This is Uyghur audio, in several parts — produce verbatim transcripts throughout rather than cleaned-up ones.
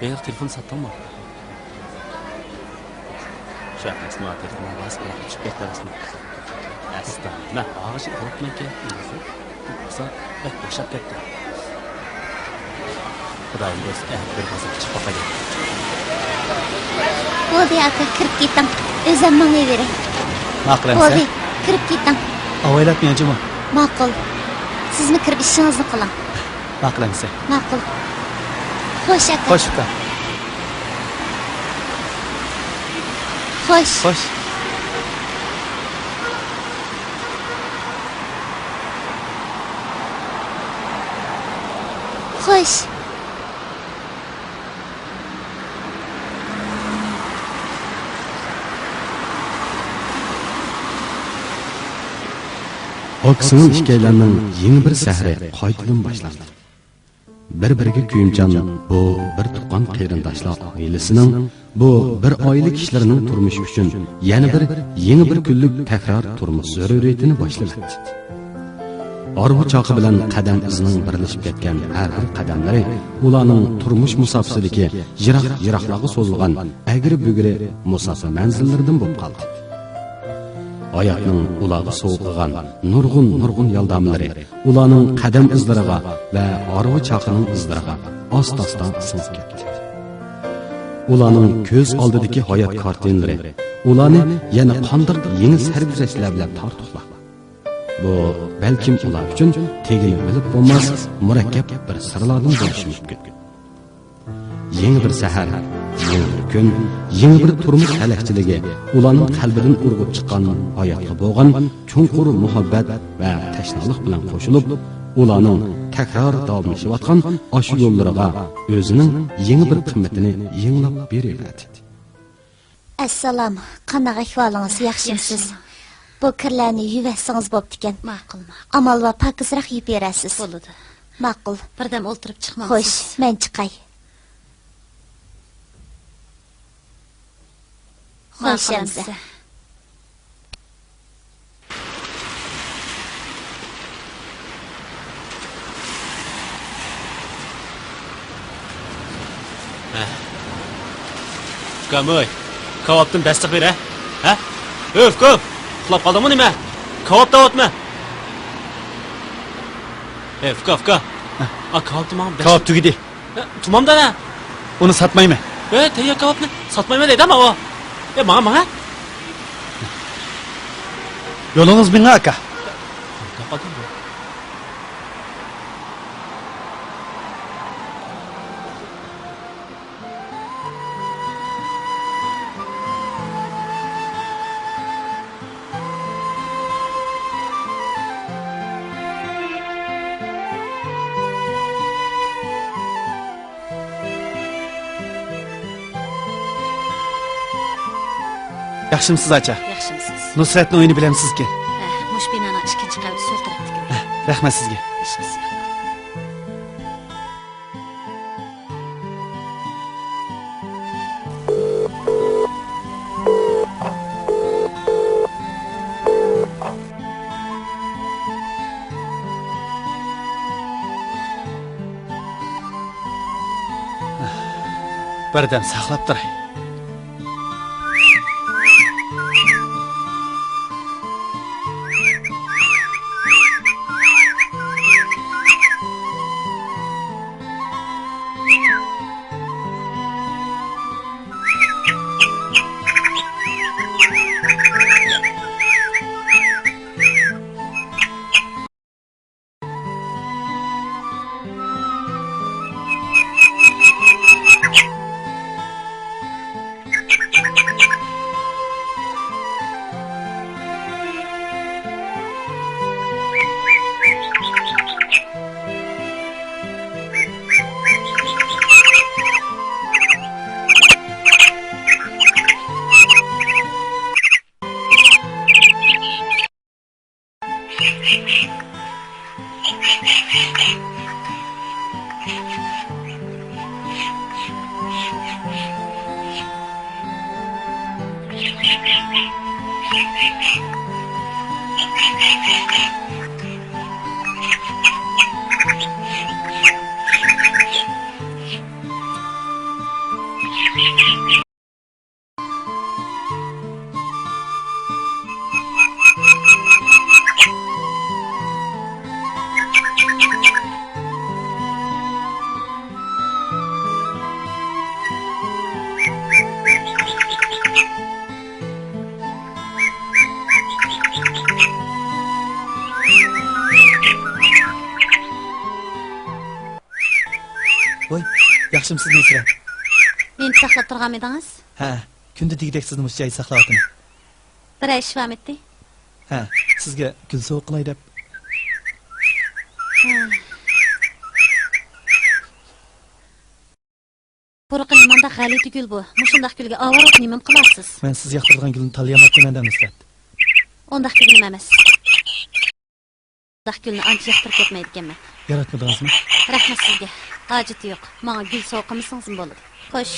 ھېلىقى تېلېفون ساتتىڭمۇ؟ شۇ ئەمەسمۇ، تېلېفوننىڭ باھاسى قاياققا چۈشۈپ كەتتى ئەمەسمۇ؟ ئەستا، مەن ئاغىشى ئۇرۇپمەنكەن. بولسا بەك بوشاپ كەتتى. خۇدايىم بۇيرۇسا، ئەتە بىر بازارغا چىقىپ باقايلى. بولدى ئاكا، كىرىپ كېتىڭ. ئۆزۈم ماڭىۋېرەي. ماقۇل ئەمىسە. بولدى، كىرىپ كېتىڭ. ئاۋايلاپ مېڭە جۇمۇ. ماقۇل. سىزمۇ كىرىپ ئىشىڭىزنى قىلىڭ. ماقۇل ئەمىسە. ماقۇل. خوش، ئاكا. خوش، ئۇكا. خوش. خوش. خوش. ئاكا-سىڭىل ئىككىيلەننىڭ يېڭى بىر سەھىرى قايتىدىن باشلاندى. بىر-بىرىگە كۆيۈمچان بۇ بىر تۇغقان قېرىنداشلار ئائىلىسىنىڭ، بۇ بىر ئائىلە كىشىلىرىنىڭ تۇرمۇشى ئۈچۈن يەنە بىر يېڭى بىر كۈنلۈك تەكرار تۇرمۇش زۆرۈرىيىتىنى باشلىۋەتتى. ھارۋا چاقى بىلەن قەدەم ئىزىنىڭ بىرلىشىپ كەتكەن ھەر بىر قەدەملىرى ئۇلارنىڭ تۇرمۇش مۇساپىسىدىكى يىراق-يىراقلارغا سوزۇلغان ئەگرى-بۈگرى مۇساپە مەنزىللىرىدىن بولۇپ قالدى. ھاياتنىڭ ئۇلارغا سوۋغا قىلغان نۇرغۇن-نۇرغۇن يالدامىلىرى ئۇلارنىڭ قەدەم ئىزلىرىغا ۋە ھارۋا چاقىنىڭ ئىزلىرىغا ئاستا-ئاستا سىڭىپ كەتتى. ئۇلارنىڭ كۆز ئالدىدىكى ھايات كارتىنىلىرى ئۇلارنى يەنە قانداق يېڭى سەرگۈزەشتلەر بىلەن تارتۇقلاپ، بۇ، بەلكىم، ئۇلار ئۈچۈن تېگىنى بىلىپ بولماس مۇرەككەپ بىر سىرلاردىن بولۇشى مۇمكىن. يېڭى بىر سەھەر، يېڭى بىر كۈن، يېڭى بىر تۇرمۇش ھەلەكچىلىكى ئۇلارنىڭ قەلبىدىن ئۇرغۇپ چىققان ھاياتقا بولغان چوڭقۇر مۇھەببەت ۋە تەشنالىق بىلەن قوشۇلۇپ، ئۇلارنىڭ تەكرار داۋاملىشىۋاتقان ئاشۇ يوللىرىغا ئۆزىنىڭ يېڭى بىر قىممىتىنى يېڭىلاپ بېرىۋەردى. ئەسسالام، قانداق ئەھۋالىڭىز، ياخشىمۇسىز؟ ياخشىمەن. بۇ كىرلەرنى يۇيۇۋەتسىڭىز بوپتىكەن. ماقۇل، ماقۇل. ئامال بار پاكىزراق يۇيۇپ بېرەرسىز. بولىدۇ. ماقۇل. بىردەم ئولتۇرۇپ چىقمامسىز؟ خوش، مەن چىقاي. خوش، ماقۇل ئەمىسە. ھە. ئۇكام، ئۆي، كاۋاپتىن بەستە بېرە. ھە؟ ئۆي، ئۇكام، ئۇخلاپ قالدىڭمۇ نېمە؟ كاۋاپ دەۋاتىمەن. ئەي، ئۇكا، ئۇكا. ھە. ئا، كاۋاپتىن ماڭا بەش. كاۋاپ تۈگىدى. ئە، تۇمام دەنە. ئۇنى ساتمايمەن. ئە، تەييار كاۋاپنى ساتمايمەن دەيدۇ ئەمما ئۇ. ئە، ماڭا، ماڭا. يولىڭىز مېڭە، ئاكا. ياخشىمسىز، ئاچا؟ ياخشىمسىز؟ نۇسرەتنىڭ ئۆيىنى بىلەمسىزكەن؟ ھە، مۇشۇ بىنانىڭ ئىككىنچى قەۋىتى سول تەرەپتىكى ئۆي. ھە، رەھمەت سىزگە. ئىشقىلسا. بىردەم ساقلاپ تۇراي. ۋاي، ياخشىمسىز نۇسرەت؟ مېنى ساقلاپ تۇرغانمىدىڭىز؟ ھە، كۈندە دېگۈدەك سىزنى مۇشۇ جايدا ساقلاۋاتىمەن. بىرەر ئىش بارمىدى؟ ھە، سىزگە گۈل سوۋغا قىلاي دەپ. ھە. قۇرۇق نېمانداق غەلىتە گۈل بۇ؟ مۇشۇنداق گۈلگە ئاۋارە بولۇپ نېمىنى قىلارسىز؟ مەن سىز ياقتۇرىدىغان گۈلنى تاللىيالماپتىمەن-دە، نۇسرەت. ئۇنداق دېگىنىم ئەمەس. بۇنداق گۈلنى ئانچە ياقتۇرۇپ كەتمەيدىكەنمەن. ياراتمىدىڭىزمۇ؟ رەھمەت سىزگە. ھاجىتى يوق. ماڭا گۈل سوۋغا قىلمىسىڭىزمۇ بولىدۇ. خوش.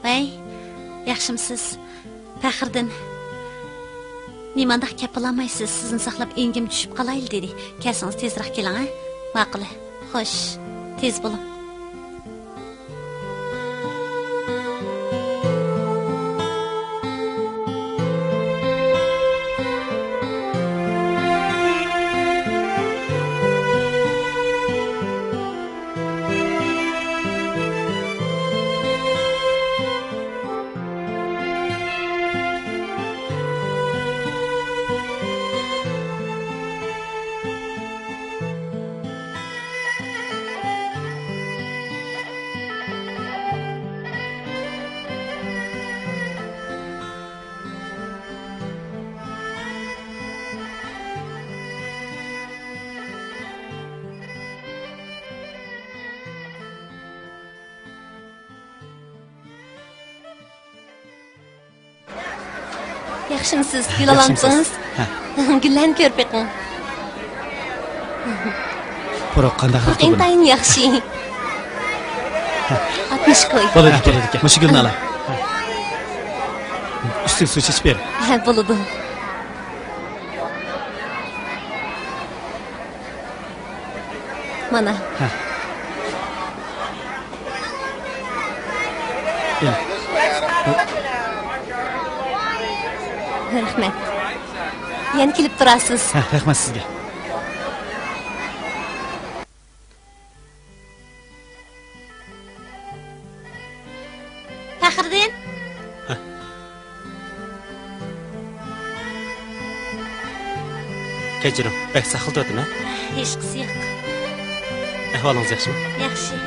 ۋەي، ياخشىمسىز؟ پەخرىدىن، نېمانداق كەپ بولالمايسىز؟ سىزنى ساقلاپ ئېڭىم چۈشۈپ قالايلى، دېدى. كەلسىڭىز تېزرەك كېلىڭ، ھە؟ ماقۇل. خوش، تېز بولۇڭ. ياخشىمسىز؟ گۈل ئالامسىز؟ ھە. گۈللەرنى كۆرۈپ بېقىڭ. پۇراق قانداقراق؟ پۇراق ئىنتايىن ياخشى. ئاتمىش كوي. بولىدۇ، بولىدۇ. مۇشۇ گۈلنى ئالاي. ئۈستىگە سۇ چېچىپ بېرىڭ. ھە، بولىدۇ. مانا. ھە. رەھمەت. يەنە كېلىپ تۇرارسىز. ھە، رەھمەت سىزگە. پەخرىدىن! ھە. كەچۈرۈڭ، بەك ساقلىتىۋاتىمەن. ھېچقىسى يوق. ئەھۋالىڭىز ياخشىمۇ؟ ياخشى.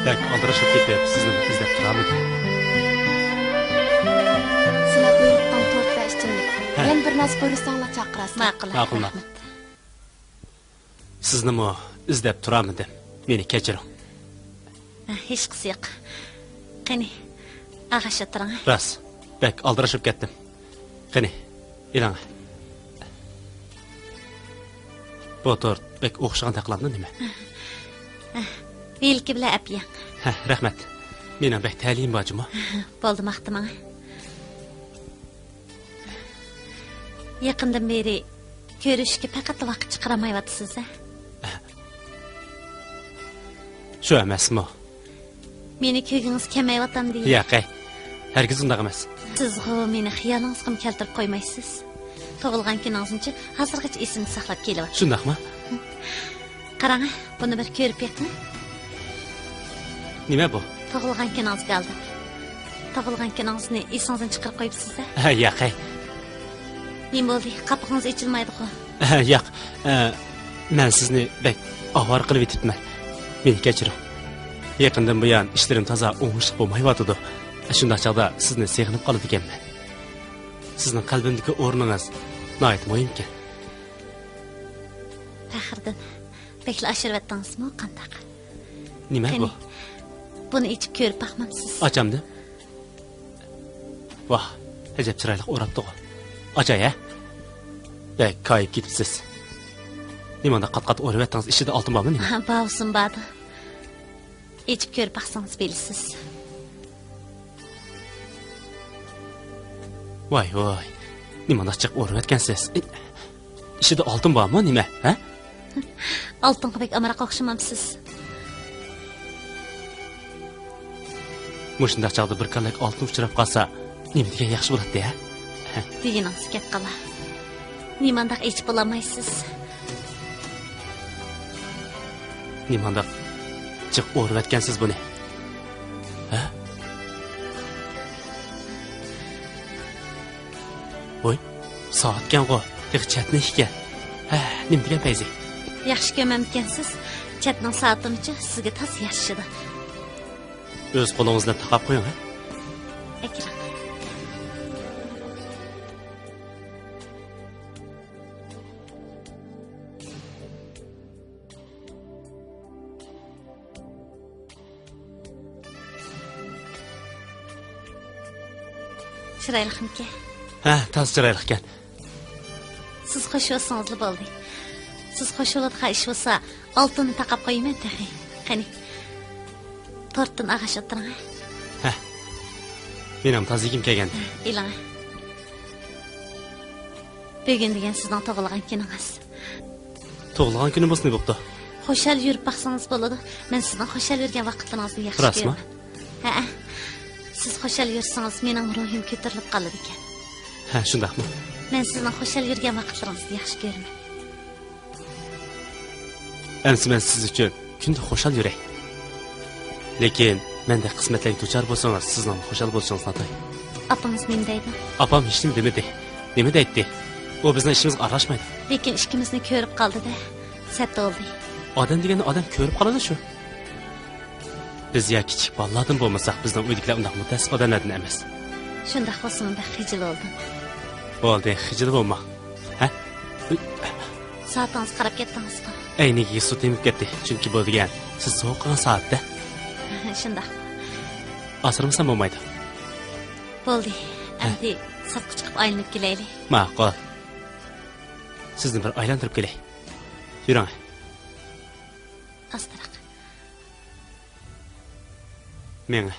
بەك ئالدىراشلىق كېتىپ، سىزنى ئىزدەپ تۇرالمىدىم. سىلەر بۇيرۇتقان تورت ۋە ئىچىملىك. ھە. يەنە بىر نەرسە بۇيرۇساڭلار چاقىرارسىلەر. ماقۇل. ماقۇل، ماقۇل. سىزنىمۇ ئىزدەپ تۇرالمىدىم. مېنى كەچۈرۈڭ. ھېچقىسى يوق. قېنى، ئاغاچ ئولتۇرۇڭ. راست، بەك ئالدىراشىپ كەتتىم. قېنى، ئېلىڭ. بۇ تورت بەك ئوخشىغاندەك قىلامدۇ نېمە؟ ۋىلكا بىلەن ئەپ يەڭ. ھە، رەھمەت. مېنىڭ بەك تەلىيىم بار جۇمۇ. بولدى، ماختىماڭ. يېقىندىن بېرى كۆرۈشۈشكە پەقەتلا ۋاقىت چىقىرالمايۋاتىسىز-ھە؟ شۇ ئەمەسمۇ؟ مېنى كۆرگۈڭىز كەلمەيۋاتامدۇ؟ ياق، ھەي. ھەرگىز ئۇنداق ئەمەس. سىزغۇ مېنى خىيالىڭىزغىمۇ كەلتۈرۈپ قويمايسىز. تۇغۇلغان كۈنىڭىزنىچۇ ھازىرغىچە ئېسىمدە ساقلاپ كېلىۋاتىمەن. شۇنداقمۇ؟ قاراڭ، بۇنى بىر كۆرۈپ بېقىڭ. نېمە بۇ؟ تۇغۇلغان كۈنىڭىزگە ئالدىراپ. تۇغۇلغان كۈنىڭىزنى ئېسىڭىزدىن چىقىرىپ قويۇپسىز-ھە؟ ھە، ياق، ھەي. نېمە بولدى؟ قاپىقىڭىز ئېچىلمايدىغۇ؟ ھە، ياق. ئە، مەن سىزنى بەك ئاۋارە قىلىۋېتىپتىمەن. مېنى كەچۈرۈڭ. يېقىندىن بۇيان ئىشلىرىم تازا ئوڭۇشلۇق بولمايۋاتىدۇ. شۇنداق چاغدا سىزنى سېغىنىپ قالىدىكەنمەن. سىزنىڭ قەلبىمدىكى ئورنىڭىز ناھايىتى مۇھىمكەن. پەخرىدىن، بەكلا ئاشۇرۇۋەتتىڭىزمۇ قانداق؟ نېمە قېنى، بۇ؟ بۇنى ئېچىپ كۆرۈپ باقمامسىز؟ ئاچامدىم. ۋاھ، ئەجەب چىرايلىق ئوراپتىغۇ. ئاچاي، ھە؟ بەك كايىپ كېتىپسىز. نېمانداق قات-قات ئورىۋەتتىڭىز، ئىچىدە ئالتۇن بارمۇ نېمە؟ بار بولسۇن، باردا. ئېچىپ كۆرۈپ باقسىڭىز بىلىسىز. ۋاي، ۋاي. نېمانداق جىق ئورىۋەتكەنسىز؟ ئى، ئىچىدە ئالتۇن بارمۇ نېمە، ھە؟ ئالتۇنغا بەك ئامراق ئوخشىمامسىز؟ مۇشۇنداق چاغدا بىر كاللەك ئالتۇن ئۇچراپ قالسا، نېمە دېگەن ياخشى بولاتتى، ھە؟ دېگىنىڭىز گەپ قالا. نېمانداق ئېچىپ بولالمايسىز؟ نېمانداق جىق ئورىۋەتكەنسىز بۇنى؟ ھە؟ ۋوي، سائەتكەنغۇ، تېخى چەتنە ئىكەن. ھە، نېمە دېگەن پەيزى؟ ياخشى كۆرمەمدىكەنسىز؟ چەتنىڭ سائىتىمۇچۇ سىزگە تازا يارىشىدۇ. ئۆز قولىڭىز بىلەن تاقاپ قويۇڭ، ھە؟ ئەكىرىڭ. چىرايلىقمىكەن؟ ھە، تازا چىرايلىقكەن. سىز خوش بولسىڭىزلا بولدى. سىز خوش بولىدىغان ئىش بولسا، ئالتۇننى تاقاپ قويىمەن تېخى. قېنى، تورتتىن ئالغاچ ئولتۇرۇڭ، ھە؟ ھە. مېنىڭ تازا يېگۈم كەلگەن. ھە، ئېلىڭ. بۈگۈن دېگەن سىزنىڭ تۇغۇلغان كۈنىڭىز. تۇغۇلغان كۈنى بولسا نېمە بوپتۇ؟ خۇشال يۈرۈپ باقسىڭىز بولىدۇ. مەن سىزنىڭ خۇشال يۈرگەن ۋاقىتلىرىڭىزنى ياخشى كۆرىمەن. راستمۇ؟ ھەئە. سىز خۇشال يۈرسىڭىز، مېنىڭ روھىم كۆتۈرۈلۈپ قالىدىكەن. ھە، شۇنداقمۇ؟ مەن سىزنىڭ خۇشال يۈرگەن ۋاقىتلىرىڭىزنى ياخشى كۆرىمەن. ئەمسە مەن سىز ئۈچۈن كۈندە خۇشال يۈرەي. لېكىن مەندەك قىسمەتلەرگە دۇچار بولسىڭىز، سىزنىڭ خۇشال بولۇشىڭىز ناتايىن. ئاپىڭىز نېمە دەيدۇ؟ ئاپام ھېچنېمە دېمىدى. نېمە دەيتتى؟ ئۇ بىزنىڭ ئىشىمىزغا ئارىلاشمايدۇ. لېكىن ئىككىمىزنى كۆرۈپ قالدى-دە، سەت بولدى. ئادەم دېگەننى ئادەم كۆرۈپ قالىدۇ شۇ. بىز يا كىچىك بالىلاردىن بولمىساق، بىزنىڭ ئۆيدىكىلەر ئۇنداق مۇتەئەسسىپ ئادەملەردىن ئەمەس. شۇنداق بولسىمۇ بەك خىجىل بولدۇم. بولدى، خىجىل بولما. ھە؟ سائىتىڭىزغا قاراپ كەتتىڭىزغۇ؟ ئەينىكىگە سۇ تېمىپ كەتتى، چۈنكى بۇ دېگەن سىز سوغۇق قالغان سائەتتە. شۇنداق. ئاسرىمىسام بولمايدۇ. بولدى، ھە. ئەمدى سىرتقا چىقىپ ئايلىنىپ كېلەيلى. ماقۇل. سىزنى بىر ئايلاندۇرۇپ كېلەي. يۈرۈڭ. ئاستىراق. مېڭە.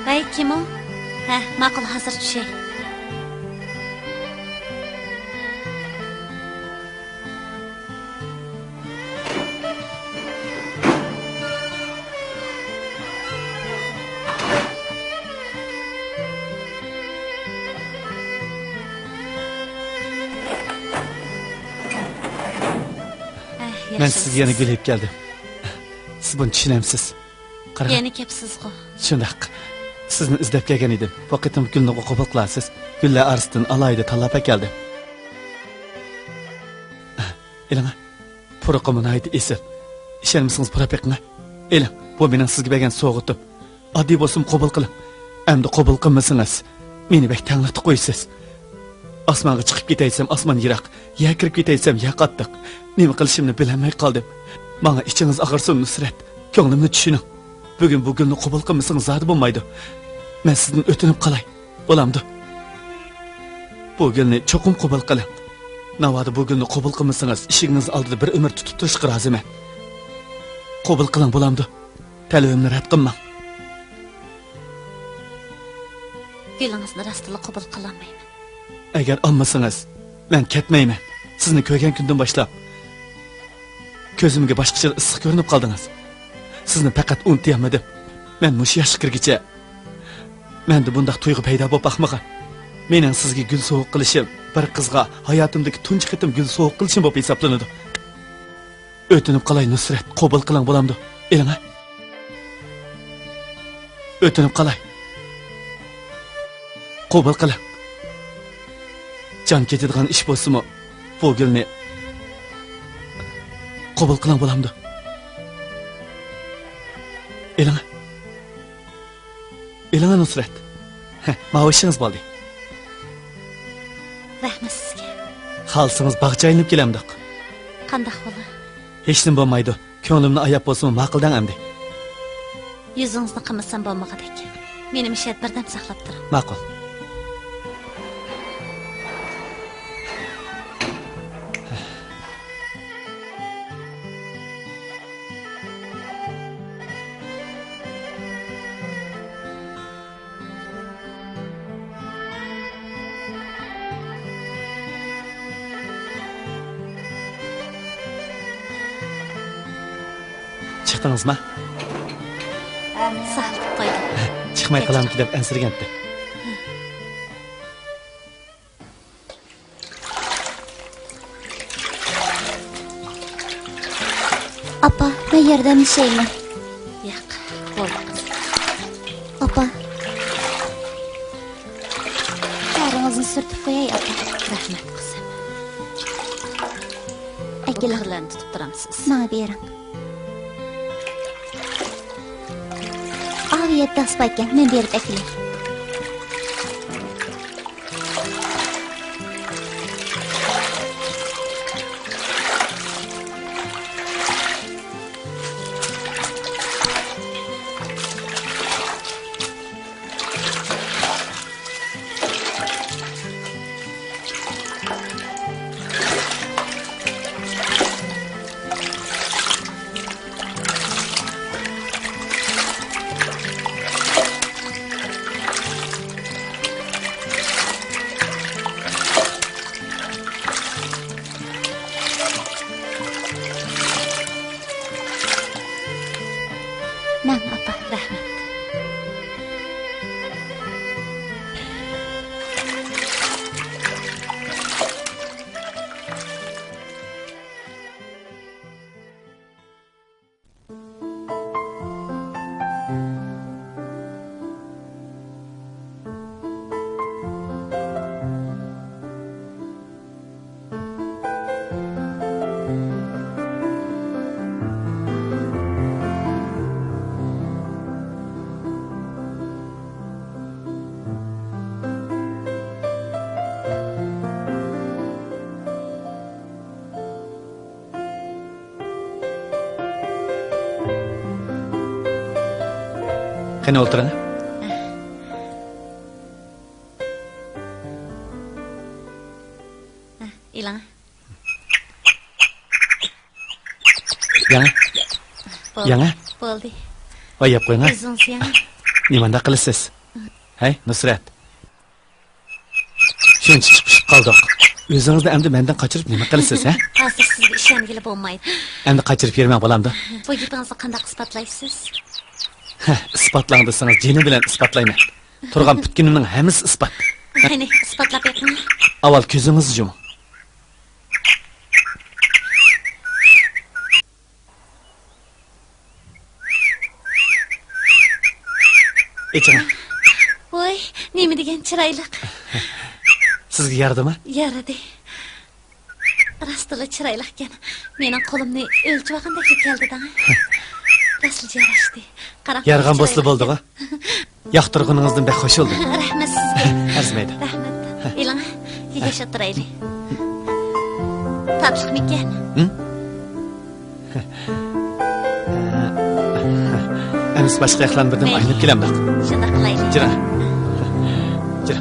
ۋەي، كىم ئۇ؟ ھە، ماقۇل، ھازىر چۈشەي. مەن سىزگە يەنە گۈل ئېلىپ كەلدىم. سىز بۇنى چۈشىنەمسىز؟ قاراڭ. يەنە كەپسىزغۇ؟ شۇنداق. سىزنى ئىزدەپ كەلگەن ئىدىم. بۇ قېتىم گۈلنى قوبۇل قىلارسىز. گۈللەر ئارىسىدىن ئالاھىدە تاللاپ ئەكەلدىم. ئېلىڭ. پۇرىقىمۇ ناھايىتى ئېسىل. ئىشەنمىسىڭىز پۇراپ بېقىڭ. ئېلىڭ، بۇ مېنىڭ سىزگە بەرگەن سوۋغىتىم. ئاددىي بولسىمۇ قوبۇل قىلىڭ. ئەمدى قوبۇل قىلمىسىڭىز، مېنى بەك تەڭلىقتە قويىسىز. ئاسمانغا چىقىپ كېتەي دېسەم، ئاسمان يىراق، يەر كىرىپ كېتەي دېسەم، يەر قاتتىق. نېمە قىلىشىمنى بىلەلمەي قالدىم. ماڭا ئىچىڭىز ئاغرىسۇن، نۇسرەت. كۆڭلۈمنى چۈشىنىڭ. بۈگۈن بۇ گۈلنى قوبۇل قىلمىسىڭىز زادى بولمايدۇ. مەن سىزدىن ئۆتۈنۈپ قالاي. بولامدۇ؟ بۇ گۈلنى چوقۇم قوبۇل قىلىڭ. ناۋادا بۇ گۈلنى قوبۇل قىلمىسىڭىز، ئىشىكىڭىز ئالدىدا بىر ئۆمۈر تۇتۇپ تۇرۇشقا رازىمەن. قوبۇل قىلىڭ، بولامدۇ؟ تەلىپىمنى رەت قىلماڭ. گۈلىڭىزنى راستلا قوبۇل قىلالمايمەن. ئەگەر ئالمىسىڭىز، مەن كەتمەيمەن. سىزنى كۆرگەن كۈندىن باشلاپ، كۆزۈمگە باشقىچە ئىسسىق كۆرۈنۈپ قالدىڭىز. سىزنى پەقەت ئۇنتۇيالمىدىم. مەن مۇشۇ ياشقا كىرگىچە مەندە بۇنداق تۇيغۇ پەيدا بولۇپ باقمىغان. مېنىڭ سىزگە گۈل سوۋغا قىلىشىم، بىر قىزغا ھاياتىمدىكى تۇنجى قېتىم گۈل سوۋغا قىلىشىم بولۇپ ھېسابلىنىدۇ. ئۆتۈنۈپ قالاي، نۇسرەت، قوبۇل قىلىڭ، بولامدۇ؟ ئېلىڭە. ئۆتۈنۈپ قالاي. قوبۇل قىلىڭ. جان كېتىدىغان ئىش بولسىمۇ، بۇ گۈلنى قوبۇل قىلىڭ، بولامدۇ؟ ئېلىڭە. ئېلىڭە، نۇسرەت. ھە، ماۋۇ ئىشىڭىز بولدى. رەھمەت سىزگە. خالىسىڭىز باغچە ئايلىنىپ كېلەمدۇق؟ قانداق بولا؟ ھېچنېمە بولمايدۇ. كۆڭلۈمنى ئاياپ بولسىمۇ ماقۇل دەڭ ئەمدى. يۈزىڭىزنى قىمىسام بولمىغۇدەك. مېنى مۇشۇ يەردە بىردەم ساقلاپ تۇرۇڭ. ماقۇل. چىقتىڭىزما؟ ساقىتىپ قويدۇم. چىقماي قالامكى دەپ ئەنسىرىگەنتى. ئاپا، مەن ياردەملىشەيمەن. ياق، بولدى قىزىم. ئاپا، تەرىڭىزنى سۈرتۈپ قوياي، ئاپا. رەھمەت، قىزىم. ئەكېلىڭ. بۇ قىرلارنى تۇتۇپ تۇرامسىز؟ ماڭا بېرىڭ. ئاۋۇ يەردە ئاس باركەن، مەن بېرىپ ئەكېلەي. ماڭ، ئاپا. رەھمەت. قېنى، ئولتۇرۇڭ. ئېلىڭ. يەڭ. بولدى. يەڭ. بولدى. ۋاي، يەپ قويۇڭ. ئۆزىڭىز يەڭ. نېمانداق قىلىسىز؟ ھەي، نۇسرەت. شۇنچە چىقىپ قالدۇق. ئۆزىڭىزنى ئەمدى مەندىن قاچۇرۇپ نېمە قىلىسىز، ھە؟ ھازىر سىزگە ئىشەنگىلى بولمايدۇ. ئەمدى قاچۇرۇپ يۈرمەڭ، بولامدۇ؟ بۇ گېپىڭىزنى قانداق ئىسپاتلايسىز؟ ھە، ئىسپاتلاڭ دېسىڭىز، جېنىم بىلەن ئىسپاتلايمەن. تۇرغان پۈتكىنىمنىڭ ھەممىسى ئىسپات. قېنى، ئىسپاتلاپ بېقىڭ. ئاۋۋال كۆزىڭىزنى يۇمۇڭ. ئېچىڭ. ۋوي، نېمە دېگەن چىرايلىق. سىزگە يارىدىمۇ؟ يارىدى. راستلا چىرايلىقكەن. مېنىڭ قولۇمنى ئۆلچىۋالغاندەكلا كەلدى دەڭ. پەسلى جار ئاشتى. قاراڭ، يارىغان بولسىلا بولدىغۇ. ياقتۇرغىنىڭىزدىن بەك خۇش بولدۇم. رەھمەت سىزگە. ئەرزىمەيدۇ. رەھمەت. ئېلىڭ، يېگەچ ئولتۇرايلى. تاتلىقمىكەن؟ ھىم؟ ئەمىسە باشقا ياقلارنى بىردەم مەيلى. ئايلىنىپ كېلەمدۇق؟ شۇنداق قىلايلى. جىرا. جىرا.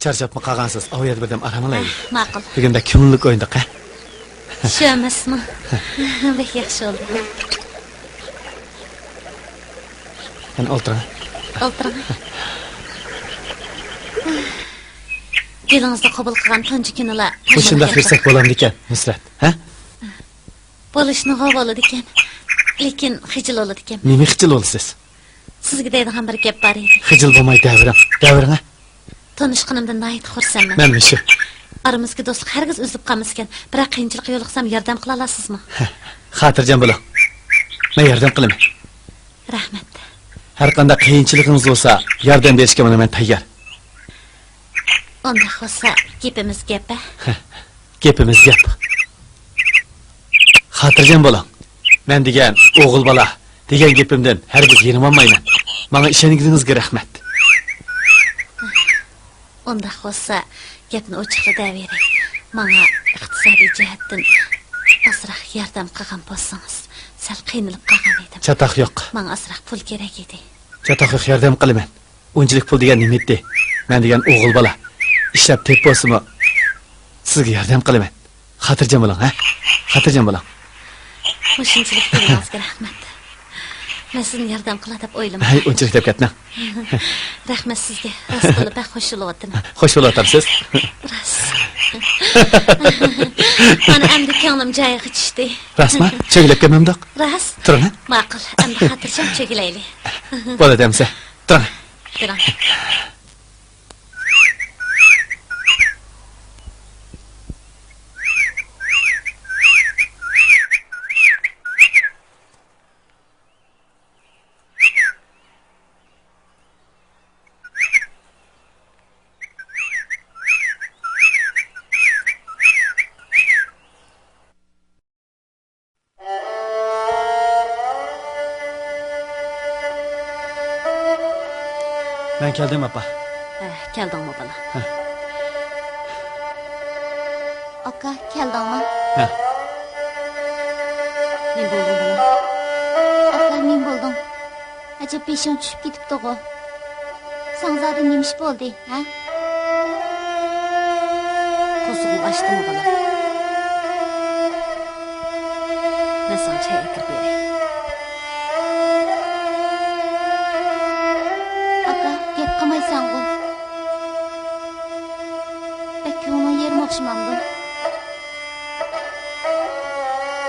چارچاپمۇ قالغانسىز؟ ئاۋۇ يەردە بىردەم ئارام ئالايلى. ھە، ماقۇل. بۈگۈن بەك كۆڭۈللۈك ئوينىدۇق، ھە؟ شۇ ئەمەسمۇ؟ بەك ياخشى بولدى. قېنى، ئولتۇرۇڭ. ئولتۇرۇڭ. دىلىڭىزدا قوبۇل قىلغان تۇنجى كۈنىلا. مۇشۇنداق يۈرسەك بولامدىكەن، نۇسرەت، ھە؟ بولۇشنىغۇ بولىدىكەن، لېكىن خىجىل بولىدىكەن. نېمە خىجىل بولىسىز؟ سىزگە دەيدىغان بىر گەپ بار ئىدى. خىجىل بولماي دەۋېرىڭ، دەۋېرىڭ، ھە؟ تونۇشقىنىمدىن ناھايىتى خۇرسەنمەن. مەنمۇ شۇ. ئارىمىزدىكى دوستلۇق ھەرگىز ئۈزۈلۈپ قالمىسىكەن. بىراق قىيىنچىلىققا يولۇقسام ياردەم قىلالامسىزمۇ؟ خاتىرجەم بولۇڭ. مەن ياردەم قىلىمەن. رەھمەت. ھەرقانداق قىيىنچىلىقىڭىز بولسا، ياردەم بېرىشكە مانا مەن تەييار. ئۇنداق بولسا، گېپىمىز گەپ، ھە؟ گېپىمىز گەپ. خاتىرجەم بولۇڭ. مەن دېگەن ئوغۇل بالا دېگەن گېپىمدىن ھەرگىز يېنىۋالمايمەن. ماڭا ئىشەنگىنىڭىزگە رەھمەت. ئۇنداق بولسا، گەپنى ئوچۇقلا دەۋېرەي. ماڭا ئىقتىسادىي جەھەتتىن ئازراق ياردەم قىلغان بولسىڭىز، سەل قىينىلىپ قالغان ئىدىم. چاتاق يوق. ماڭا ئازراق پۇل كېرەك ئىدى. چاتاق يوق، ياردەم قىلىمەن. ئۇنچىلىك پۇل دېگەن نېمە ئىدى؟ مەن دېگەن ئوغۇل بالا. ئىشلەپ تېپىپ بولسىمۇ، سىزگە ياردەم قىلىمەن. خاتىرجەم بولۇڭ، ھە؟ خاتىرجەم بولۇڭ. مۇشۇنچىلىك دېگىنىڭىزگە رەھمەت. مەن سىزنى ياردەم قىلا دەپ ئويلىمىغان. ھەي، ئۇنچىلىك دەپ كەتمەڭ. رەھمەت سىزگە. راستلا بەك خۇش بولۇۋاتىمەن. خۇش بولۇۋاتامسىز؟ راست. مانا ئەمدى كۆڭلۈم جايىغا چۈشتى. راستمۇ؟ چۆگىلەپ كەلمەمدۇق؟ راست. تۇرۇڭ، ھە؟ ماقۇل. ئەمدى خاتىرجەم چۆگىلەيلى. بولىدۇ ئەمىسە. تۇرۇڭ. تۇرۇڭ. مەن كەلدىم، ئاپا. ھە، كەلدىڭمۇ، بالام؟ ھە. ئاكا، كەلدىڭمۇ؟ ھە. نېمە بولدۇڭ، بالام؟ ئاكا، نېمە بولدۇڭ؟ ئەجەب بېشىڭ چۈشۈپ كېتىپتىغۇ؟ ساڭا زادى نېمە ئىش بولدى، ھە؟ قورسىقىڭ ئاچتىمۇ، بالام؟ مەن ساڭا چاي ئەكىرىپ بېرەي. ئاكا، گەپ قىلمايسەنغۇ؟ بەك كۆڭلۈڭ يېرىم ئوخشىمامدۇ؟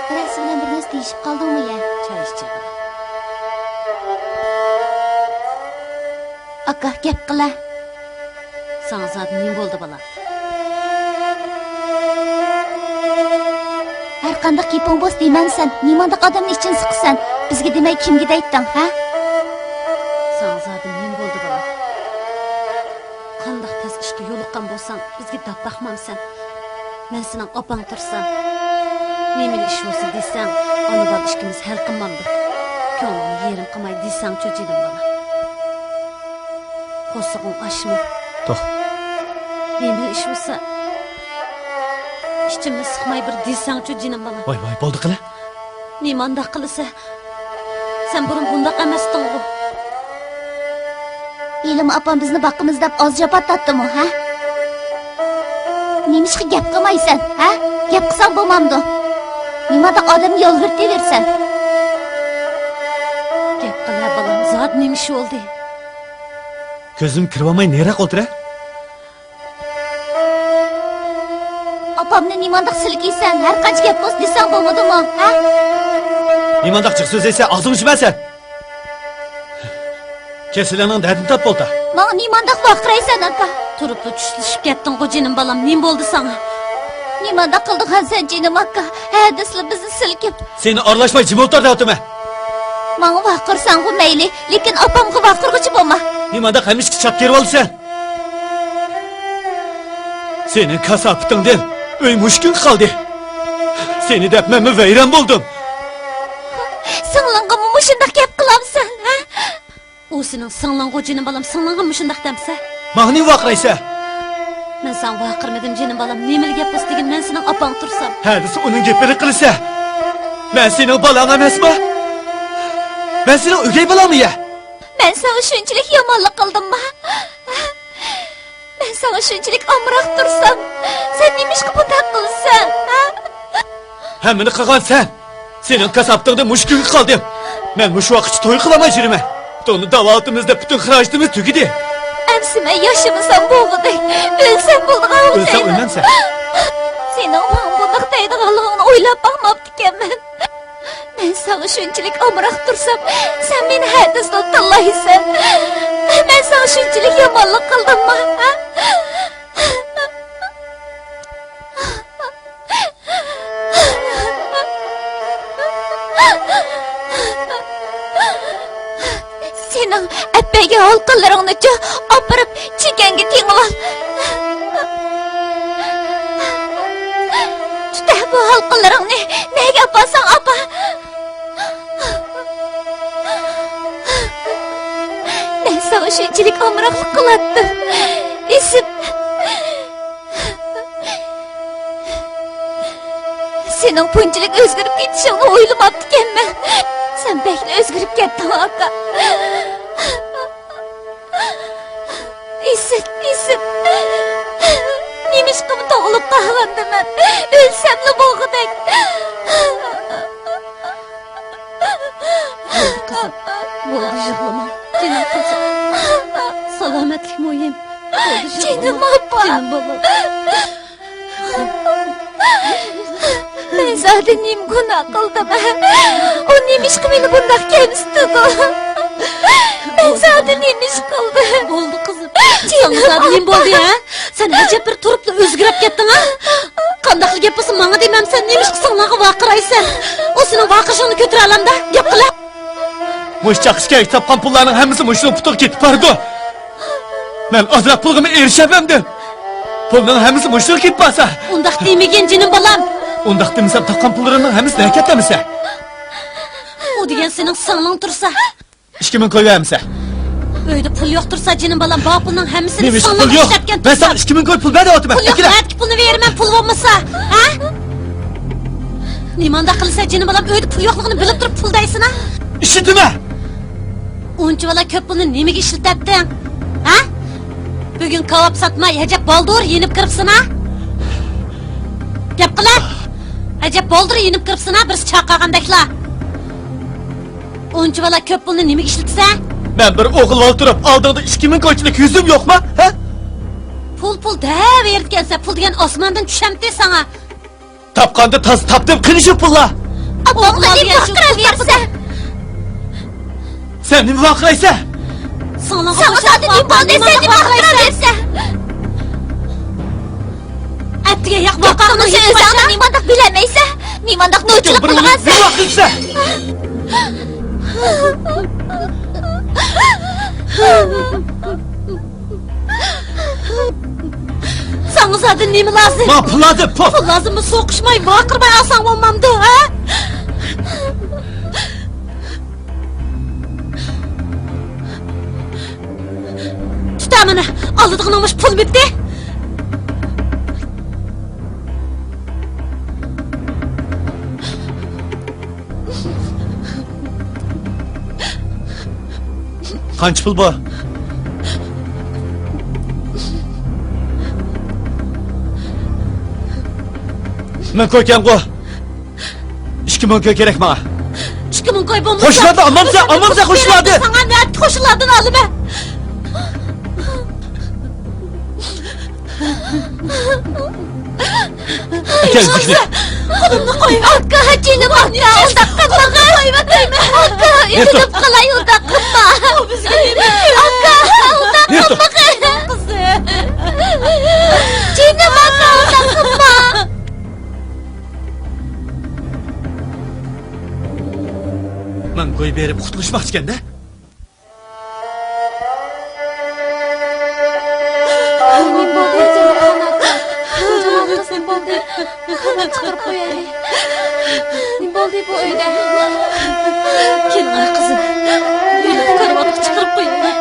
بىرەرسى بىلەن بىر نەرسە دېيىشىپ قالدىڭمۇ يا؟ چاي ئىچىۋال. ئاكا، گەپ قىلە. ساڭا زادى نېمە بولدى، بالام؟ ھەرقانداق گېپىڭ بولسا دېمەمسەن؟ نېمانداق ئادەمنى ئىچىنى سىقىسەن؟ بىزگە دېمەي كىمگە دەيتتىڭ، ھە؟ ساڭا زادى نېمە بولدى، بالام؟ قانداق تەس ئىشقا يولۇققان بولساڭ، بىزگە دەپ باقمامسەن؟ مەن سېنىڭ ئاپاڭ تۇرسام، نېمىلا ئىش بولسا دېسەڭ، ئانا-بالا ئىككىمىز ھەل قىلمامدۇق؟ كۆڭلۈڭنى يېرىم قىلماي دېسەڭچۇ، جېنىم بالام. قورسىقىڭ ئاچمۇ؟ توخ. نېمىلا ئىش بولسا، ئىچىمنى سىقماي بىر دېسەڭچۇ، جېنىم بالام. ۋاي، ۋاي، بولدى قىلە. نېمانداق قىلىسەن؟ سەن بۇرۇن بۇنداق ئەمەستىڭغۇ؟ ھېلىمۇ ئاپام بىزنى باقىمىز دەپ ئاز جاپا تارتتىمۇ، ھە؟ نېمىشقا گەپ قىلمايسەن، ھە؟ گەپ قىلساڭ بولمامدۇ؟ نېمانداق ئادەمگە يالۋۇرۇۋېرىسەن؟ گەپ قىل ھە، بالام، زادى نېمە ئىش بولدى؟ كۆزۈم كىرىۋالماي نېرىراق ئولتۇرە؟ ئاپامنى نېمانداق سىلكىيسەن؟ ھەر قانچە گەپ بولسا دېسەڭ بولمىدىمۇ، ھە؟ نېمانداق جىق سۆزلەيسەن؟ ئاغزىڭنى ئېچىمەن سەن! كېسىلىڭنىڭ دەردىنى تاپ بولتا! ماڭا نېمانداق ۋارقىرايسەن، ئاكا؟ تۇرۇپلا چۈشلىشىپ كەتتىڭغۇ، جېنىم بالام، نېمە بولدى ساڭا؟ نېمانداق قىلدىڭ سەن، جېنىم ئاكا؟ ھە دېسىلا بىزنى سىلكىپ. سېنى ئارىلاشماي جىم ئولتۇر دەۋاتىمەن! ماڭا ۋارقىرىساڭغۇ مەيلى، لېكىن ئاپامغا ۋارقىرىغۇچى بولما! نېمانداق ھەممە ئىشقا چات كىرىۋالىسەن! سېنىڭ كاساپىتىڭدىن ئۆي مۈشكۈل قالدى. سېنى دەپ مەنمۇ ۋەيران بولدۇم. سىڭلىڭغىمۇ مۇشۇنداق گەپ قىلامسەن، ھە؟ ئۇ سېنىڭ سىڭلىڭغۇ، جېنىم بالام، سىڭلىڭغا مۇشۇنداق دەمسە؟ ماڭا نېمە ۋارقىرايسەن؟ مەن ساڭا ۋارقىرىمىدىم، جېنىم بالام، نېمىلا گەپ بولسا دېگىن، مەن سېنىڭ ئاپاڭ تۇرسام. ھە دېسە ئۇنىڭ گېپىنى قىلىسەن. مەن سېنىڭ بالاڭ ئەمەسمۇ؟ مەن سېنىڭ ئۆگەي بالاڭمۇ يە؟ مەن ساڭا شۇنچىلىك يامانلىق قىلدىمما؟ مەن ساڭا شۇنچىلىك ئامراق تۇرسام، سەن نېمىشقا بۇنداق قىلىسەن، ھە؟ ھەممىنى قىلغان سەن! سېنىڭ كاساپىتىڭدىن مۇشۇ كۈنگە قالدىم. مەن مۇشۇ ۋاقىتقىچە توي قىلالماي يۈرىمەن. پۇتۇڭنى داۋالىتىمىز دەپ پۈتۈن خىراجىتىمىز تۈگىدى. ئەمسە مەن ياشىمىسام بولغۇدەك، ئۆلسەم بولىدىغان ئۆلسەڭ ئوخشايمەن. ئۆلمەمسەن. سېنىڭ ماڭا بۇنداق دەيدىغانلىقىڭنى ئويلاپ باقماپتىكەنمەن. مەن ساڭا شۇنچىلىك ئامراق تۇرسام، سەن مېنى ھە دېسىلا تىللايسەن. مەن ساڭا شۇنچىلىك يامانلىق قىلدىمما، ھە؟ سېنىڭ ئەپەيگە ھالقىلىرىڭنىچۇ ئاپىرىپ چېكەڭگە تېڭىۋال. تۇتە بۇ ھالقىلىرىڭنى، نەگە ئاپارساڭ ئاپار. مەن ساڭا شۇنچىلىك ئامراقلىق قىلاتتىم، ئىسىت. سېنىڭ بۇنچىلىك ئۆزگىرىپ كېتىشىڭنى ئويلىماپتىكەنمەن. سەن بەكلا ئۆزگىرىپ كەتتىڭ، ئاكا. ئىسىت، ئىسىت. نېمىشقىمۇ تۇغۇلۇپ قالغاندىمەن؟ ئۆلسەملا بولغۇدەك. بولدى قىزىم، بولدى يىغلىما. جېنىم قىزىم، سالامەتلىك مۇھىم. بولدى يىغلىما. جېنىم ئاپا. جېنىم بالام. مەن زادى نېمە گۇناھ قىلدىم؟ ئۇ نېمىشقا مېنى بۇنداق كەمسىتىدۇ؟ مەن زادى نېمە ئىش قىلدىم؟ بولدى قىزىم. ساڭا زادى نېمە بولدى، ھە؟ سەن ئەجەب بىر تۇرۇپلا ئۆزگىرىپ كەتتىڭ، ھە؟ قانداقلا گەپ بولسا ماڭا دەيمەن، سەن نېمىشقا سىڭلىڭغا ۋارقىرايسەن؟ ئۇ سېنىڭ ۋارقىرىشىڭنى كۆتۈرەلەمدۇ؟ گەپ قىلە! مۇشۇ چاققىچە كەينىگە تاپقان پۇللارنىڭ ھەممىسى مۇشۇنىڭ پۇتىغا كېتىپ بارىدۇ. مەن ئازراق پۇلغىمۇ ئېرىشەلمەمدىم. پۇلنىڭ ھەممىسى مۇشۇنىڭغا كېتىپ بارسا. ئۇنداق دېمىگىن، جېنىم بالام. ئۇنداق دېمىسەم، تاپقان پۇللىرىمنىڭ ھەممىسى نەگە كەتتى ئەمىسە؟ ئۇ دېگەن سېنىڭ سىڭلىڭ تۇرسا. ئىككى مىڭ كوي بەر ئەمىسە. ئۆيدە پۇل يوق تۇرسا، جېنىم بالام، بار پۇلنىڭ ھەممىسىنى نېمە ئىشقا سىڭلىڭ پۇل يوق؟ ئىشلەتكەن مەن تۇرسا. ساڭا ئىككى مىڭ كوي پۇل بەر دەۋاتىمەن. پۇل يوق، ئەكېلە. نەدىكى پۇلنى بېرىمەن، پۇل بولمىسا؟ ھە؟ نېمانداق قىلىسەن، جېنىم بالام، ئۆيدە پۇل يوقلۇقىنى بىلىپ تۇرۇپ پۇل دەيسىنا؟ ئىشلىتىمەن. ئۇنچىۋالا كۆپ پۇلنى نېمىگە ئىشلىتەتتىڭ؟ ھە؟ بۈگۈن كاۋاپ ساتماي، ئەجەب بالدۇر يېنىپ كىرىپسىنا؟ گەپ قىلە! ئەجەب بالدۇر يېنىپ كىرىپسىنا، بىرسى چاقىرغاندەكلا. ئۇنچىۋالا كۆپ پۇلنى نېمىگە ئىشلىتىسەن؟ مەن بىر ئوغۇل بالا تۇرۇپ، ئالدىڭدا ئىككى مىڭ كويچىلىك يۈزۈم يوقما؟ ھە؟ پۇل، پۇل دەۋېرىدىكەنسەن، پۇل دېگەن ئاسماندىن چۈشەمتى ساڭا؟ تاپقاندا تازا تاپتىم، قېنى شۇ پۇللار؟ ئاپامغا نېمە ۋارقىراۋېرىسەن؟ سەن نېمە ۋارقىرايسەن؟ ساڭا زادى نېمە بولدى، سەن نېمە ۋارقىراۋېرىسەن؟ ئەتىگەن ياق گەپ قىلمىسا ئۆزۈڭنى نېمانداق بىلەلمەيسەن؟ نېمانداق نوچىلىق قىلغانسەن؟ نېمە ۋارقىرايسەن؟ ساڭا زادى نېمە لازىم؟ ماڭا پۇل لازىم، پۇل! پۇل لازىممۇ؟ سوقۇشماي، ۋارقىرىماي ئالساڭ بولمامدۇ، ھە؟ تۇتا مانا، ئالىدىغىنىڭ مۇشۇ پۇل بىتى. قانچە پۇل بۇ؟ مىڭ كوي ئىكەنغۇ. ئىككى مىڭ كوي كېرەك ماڭا. ئىككى مىڭ كوي بولمىسا، قوشنىلاردىن ئالمامسەن، ئالمامسەن قوشنىلاردىن. ساڭا نەدە قوشنىلاردىن ئالىمەن؟ ئەكەل، بىزنى. قولۇمنى قوي. ئاكا، جېنىم ئاكا، ئۇنداق قىلمىغىن. ئاكا، ئۆلۈپ قالاي، ئۇنداق قىلما. ئۇ بىزگە نېمە؟ ئاكا، ئۇنداق قىلمىغىن. جېنىم ئاكا، ئۇنداق قىلما. مىڭ كوي بېرىپ قۇتۇلۇشماقچىكەن-دە. بولدى، بولدى، جېنىم ئاكا. جېنىم قىزىم، بولدى. چىقىرىپ قويايلى. بولدى بۇ ئۆيدە. كېلىڭە قىزىم. كارىۋاتقا چىقىرىپ قويايلى.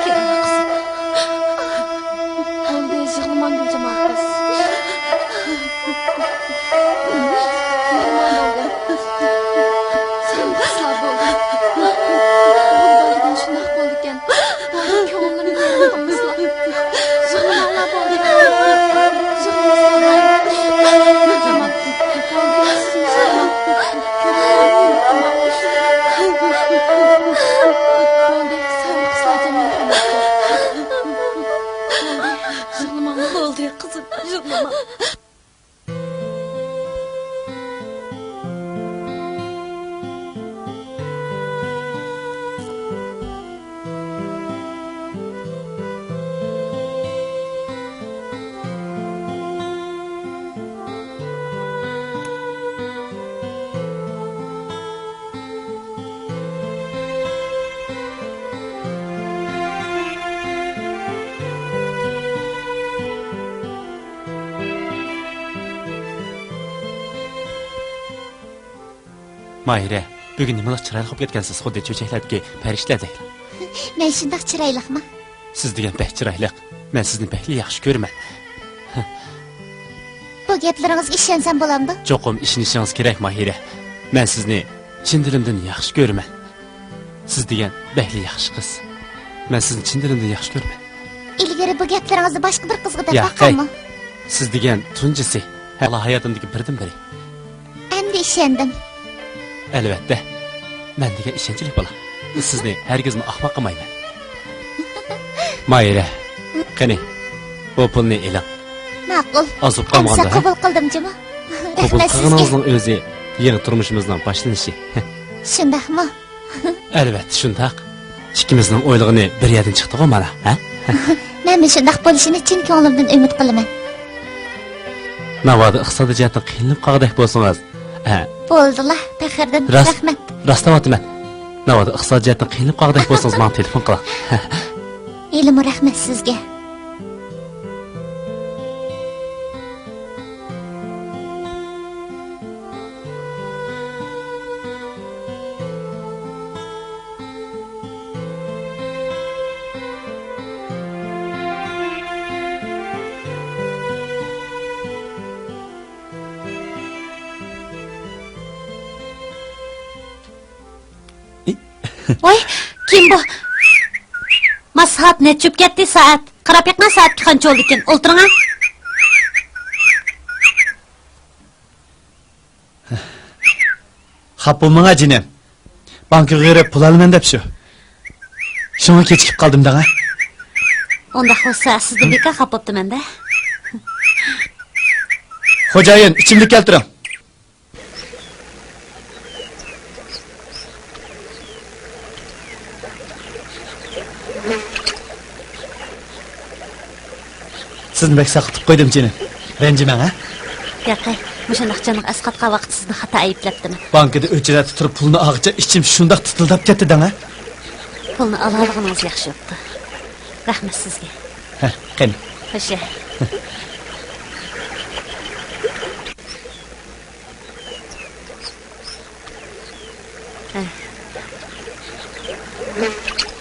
كېلىڭە قىزىم. بولدى، يىغلىماڭ گۈلجامال قىز. يىغلىماڭ بولدى. سەن قىزلار بولدى. بولىدىغان شۇنداق بولىدىكەن. بولدى، كۆڭۈللىرىنى يېرىم قىلمىسىلا. يىغلىماڭلار بولدى. يىغلىمىسىلا. يىغلىماڭ. بولدى، سىزمۇ يىغلىماڭ. كۆڭۈللەرنى يېرىم قىلماڭ. بولدى، سەن قىزلار جان يېرىم قىلماڭ. بولدى، يىغلىماڭ. بولدى، قىزىم، يىغلىما. ماھىرە، بۈگۈن نېمىلا چىرايلىق بولۇپ كەتكەنسىز، خۇددى چۆچەكلەردىكى پەرىشتىلەردەك. مەن شۇنداق چىرايلىقمۇ؟ سىز دېگەن بەك چىرايلىق. مەن سىزنى بەكلا ياخشى كۆرىمەن. بۇ گەپلىرىڭىزگە ئىشەنسەم بولامدۇ؟ چوقۇم ئىشىنىشىڭىز كېرەك، ماھىرە. مەن سىزنى چىن دىلىمدىن ياخشى كۆرىمەن. سىز دېگەن بەكلا ياخشى قىز. مەن سىزنى چىن دىلىمدىن ياخشى كۆرىمەن. ئىلگىرى بۇ گەپلىرىڭىزنى باشقا بىر قىزغا دەپ باققانمۇ؟ سىز دېگەن تۇنجىسى. ھە، ھاياتىمدىكى بىردىنبىرى. ئەمدى ئىشەندىم. ئەلۋەتتە، مەن دېگەن ئىشەنچلىك بالا. سىزنى ھەرگىزمۇ ئاخماق قىلمايمەن. ماھىرە، قېنى، بۇ پۇلنى ئېلىڭ. ماقۇل. ئاز بولۇپ قالمىغاندۇ، ھە؟ قوبۇل قىلدىم جۇمۇ. قوبۇل قىلغىنىڭىزنىڭ ئۆزى يېڭى تۇرمۇشىمىزنىڭ باشلىنىشى. شۇنداقمۇ؟ ئەلۋەتتە شۇنداق. ئىككىمىزنىڭ ئويلىغىنى بىر يەردىن چىقتىغۇ مانا، ھە؟ مەنمۇ شۇنداق بولۇشىنى چىن كۆڭلۈمدىن ئۈمىد قىلىمەن. ناۋادا ئىقتىسادىي جەھەتتىن قىينىلىپ قالغۇدەك بولسىڭىز، ھە. بولدىلا، پەخرىدىن، راست، رەھمەت. راست دەۋاتىمەن. ناۋادا ئىقتىسادىي جەھەتتىن قىينىلىپ قالغۇدەك بولسىڭىز، ماڭا تېلېفون قىلىڭ. ھېلىمۇ رەھمەت سىزگە. ۋاي، كىم بۇ؟ ما سائەت نەچچە بولۇپ كەتتى، سائەت. قاراپ بېقىڭا، سائەتكە قانچە بولدىكىن. ئولتۇرۇڭا. خاپا بولماڭا جېنىم. بانكىغا بېرىپ پۇل ئالىمەن دەپ شۇ. شۇڭا كېچىكىپ قالدىم دەڭە. ئۇنداق بولسا سىزدىن بىكار خاپا بوپتىمەن-دە. خوجايىن، ئىچىملىك كەلتۈرۈڭ. سىزنى بەك ساقىتىپ قويدۇم جېنىم. رەنجىمەڭ، ھە؟ ياقەي، مۇشۇنداق جانلىق ئەسقاتقان ۋاقىتتا سىزنى خاتا ئەيىبلەپتىمەن. بانكىدا ئۆچىرەتتە تۇرۇپ پۇلنى ئالغىچە ئىچىم شۇنداق تىتىلداپ كەتتى دەڭە. پۇلنى ئالالىغىنىڭىز ياخشى بوپتۇ. رەھمەت سىزگە. ھە، قېنى. خوش. ھە.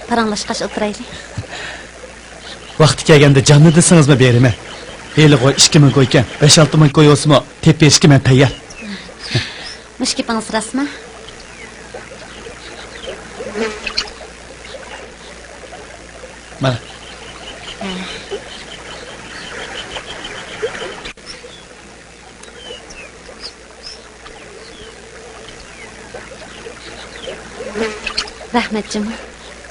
پاراڭلاشقاچ ئولتۇرايلى. ۋاقتى كەلگەندە جاننى دېسىڭىزمۇ بېرىمەن. ھېلىغۇ ئىككى مىڭ كوي ئىكەن، بەش-ئالتە مىڭ كوي بولسىمۇ، تېپىپ بېرىشكە مەن تەييار. مۇشۇ گېپىڭىز راستمۇ؟ مانا. ھە. رەھمەت جۇمۇ.